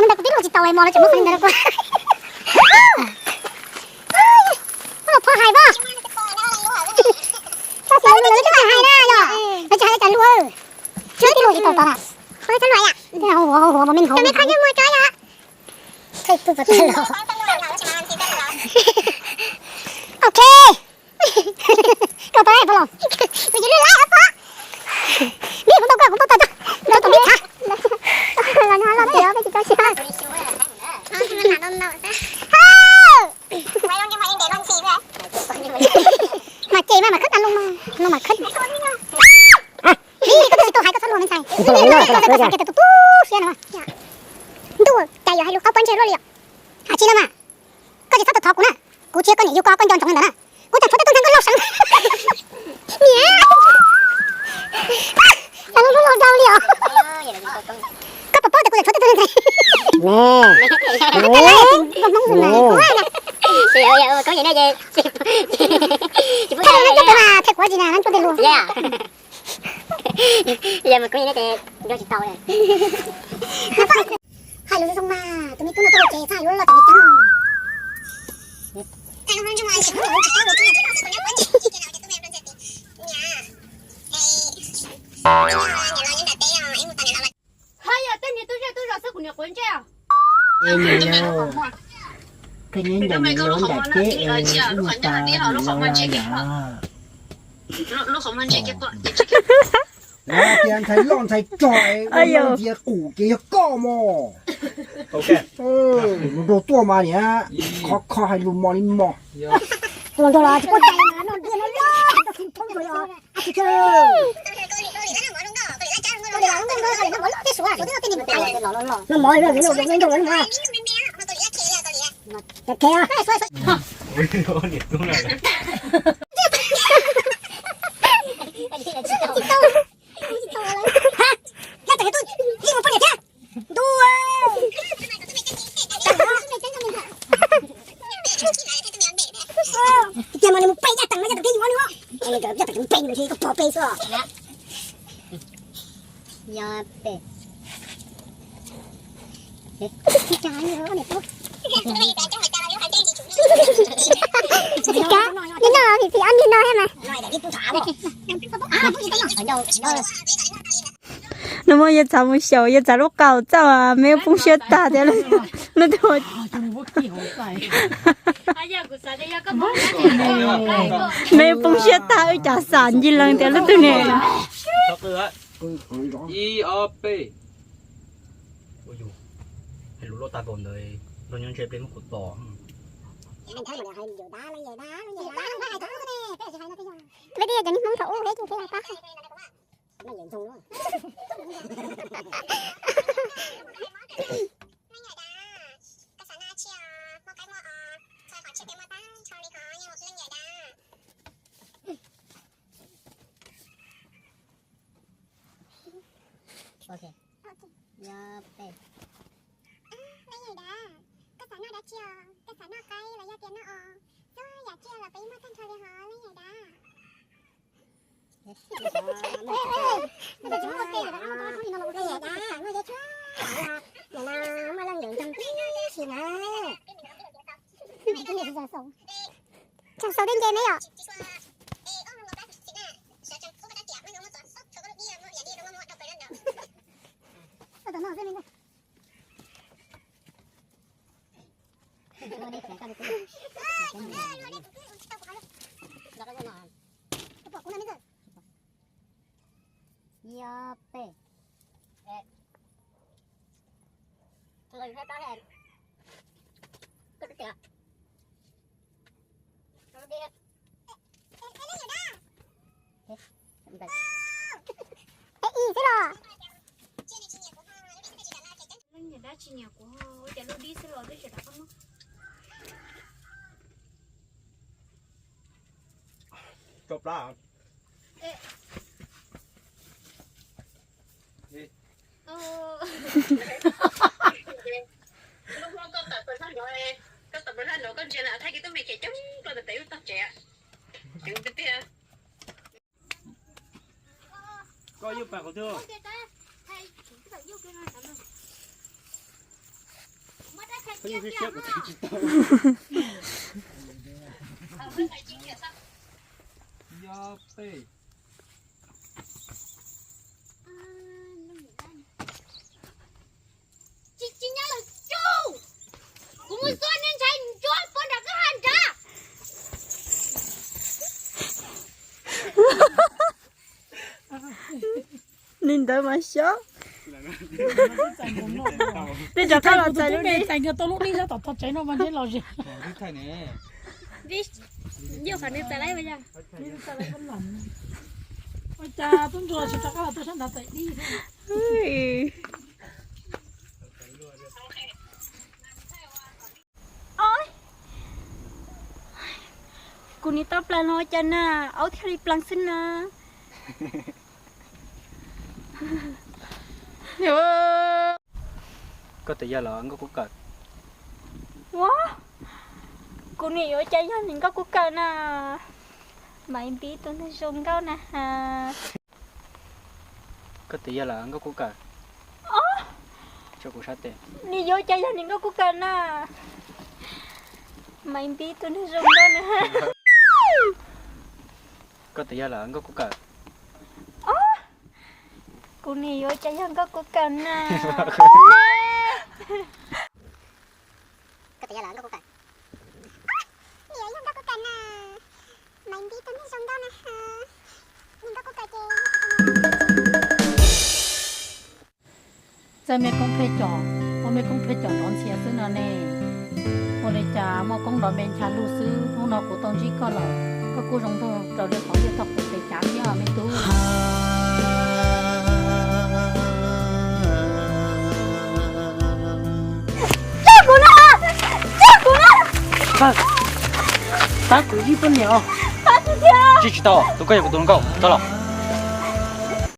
Ntawd kuv twb luaj tsis tau mos no tseem muab qhov ntawd rau kuv. Los phob hais mas. Tsis hais na yom, tsis hais cas luaj. Twb luaj tsis tau tod na. Ua ua ua me nthav. Ok. Koj tau pom los, kuv yus lwj lab pom. Neb kuv tau koj kuv tau tau tau tau neb txhav. Los nyob los tias peb tsis tau siab. Mas ces mas mas khwb tas loo mas, loo mas khwb. Ib, koj twb tsis tau hais koj txhob luag me ntxhais. Koj txhob luag me ntxhais, koj txhob xav tias tus tu siab no. Ntuj, cas yuav hais lus qauv pob ntseg luaj li os. Hais tsis no mas, koj tsis txhob thov kuv na. Kuv tsis yog koj niam yug ko koj nco ntsoov li ntawd na. Kuv tseem tshuav tej tub ntxhais nkauj laus seev. Niam, tas loo nkauj laus dhau li os. Koj puas paub tias kuv tseem tshuav tej tub ntxhais? Koj lawv tim Hmoob xwb na. Thaij kuv tsis na, neb tshuav tej luag. Yog mas kuv yeej tsis tau li. Hais lus zoo mas, tus me tub no tuaj ces txhob hais lus loj txawm me ceeb. Hab yog tej niag tub zej tub zos xwb kuv niam quav ntsej os. Koj nyob nram niam lub nram teb es ua tas niam laus lawm na. Lawv tias ntxhais loj ntxhais rog es ua lawv ntxias qum ces yog koj mos. Mus nrog tuaj mas niam, khov kho hais lus mos li mos. Tiag mas nws mus pem yaj teem no yog tus peb yuav nws, yog tus peb nws pom peb xwb. Yog pem. Nws no vim pim ob niag no thiab mas. Nag hmo yawg txav mus xyaum yawg txav lub qau txauj, me poob siab tag tias lub tug, me poob siab tag wb cas xam ncig lees tias lub tug ne. Ib ob peb. Ua yus, hais lus loj tag npaum ntawd, nrog nyob ntshe pliag muab kuv tos. Peb tias cov niag Hmoob thaum ub peb ces pab. Ok. Yog pem. Leej yawm dav, koj xav noj dab tsi os? Koj xav noj qaib los yog tias noj os? Txhua yam tsiaj los peb muaj tag nrho li hos leej yawm dav. Leej yawm dav, noj dab tsi? Nim no muaj leej yawm ntxoog tib si na. Tsaug xaus tej nce me yom. Yog pem. Leej yawm dab tsis nyiam kuv, ua cas lub dib xwb los twb tsis rov qab muab. Rau plab. Lub hlob koj tawm plaws hlab nrov, koj tawm plaws hlab nrov koj ntsia na, thaij kiag tub me ces coob koj tawm tawm wb tog tsev. Coob tiag tiag. Tsis tsis nyob lawm tsuj. Kuv mus xua nej ntshai ntsuab puag nram kwj ha nrad. Li ntawd mas xyov. Tej rov qab los txais lub dib. Txais kiag tau lub dib sab tom tog tsev no mas ntshe los zem. Yuj qhov nws txais lawm yog. Ua cas tub ntsuag tsis rov qab los tau sab nrad txais dib. Kuv nim tau plaws los ua cas na, aub thiaj li plaws xwb na. Koj twb yog los nkauj kub kawm. Ua, kuv nim yuav cas yog nim nkauj kub kawm na. Maiv Npib tus neeg zoo nkauj na has. Koj twb yog los nkauj kub kawm. Tso kuv sab tes. Nim yuav cas yog nim nkauj kub kawm na. Maiv Npib tus neeg zoo nkauj na has. Koj twb yog los nkauj kub kawm. Kuv nim yuav cas yog nkauj kub kawm na. Koj twb yog los nkauj kub kawm. Nim yuav yog nkauj kub kawm na. Maiv Npib tus neeg zoo nkauj na has. Nim nkauj kub kawm ces txawj mej koob phem com, ua mej koob phem com nrov ntxhias xwb no ne. Ua li cas muaj koob nrov me ncha lug xwb, hnub no kuv tau ntsib koj lawm, koj kuj zoo nraug raws li qhov yeej tau kuv pes cav thiab me tub. Tso kuv na! Tso kuv na! Pab kuv ib pab niam os. Pab kuv thiab. Tsis tsis tau, tus koj yog kuv tus hluas nkauj, tso los.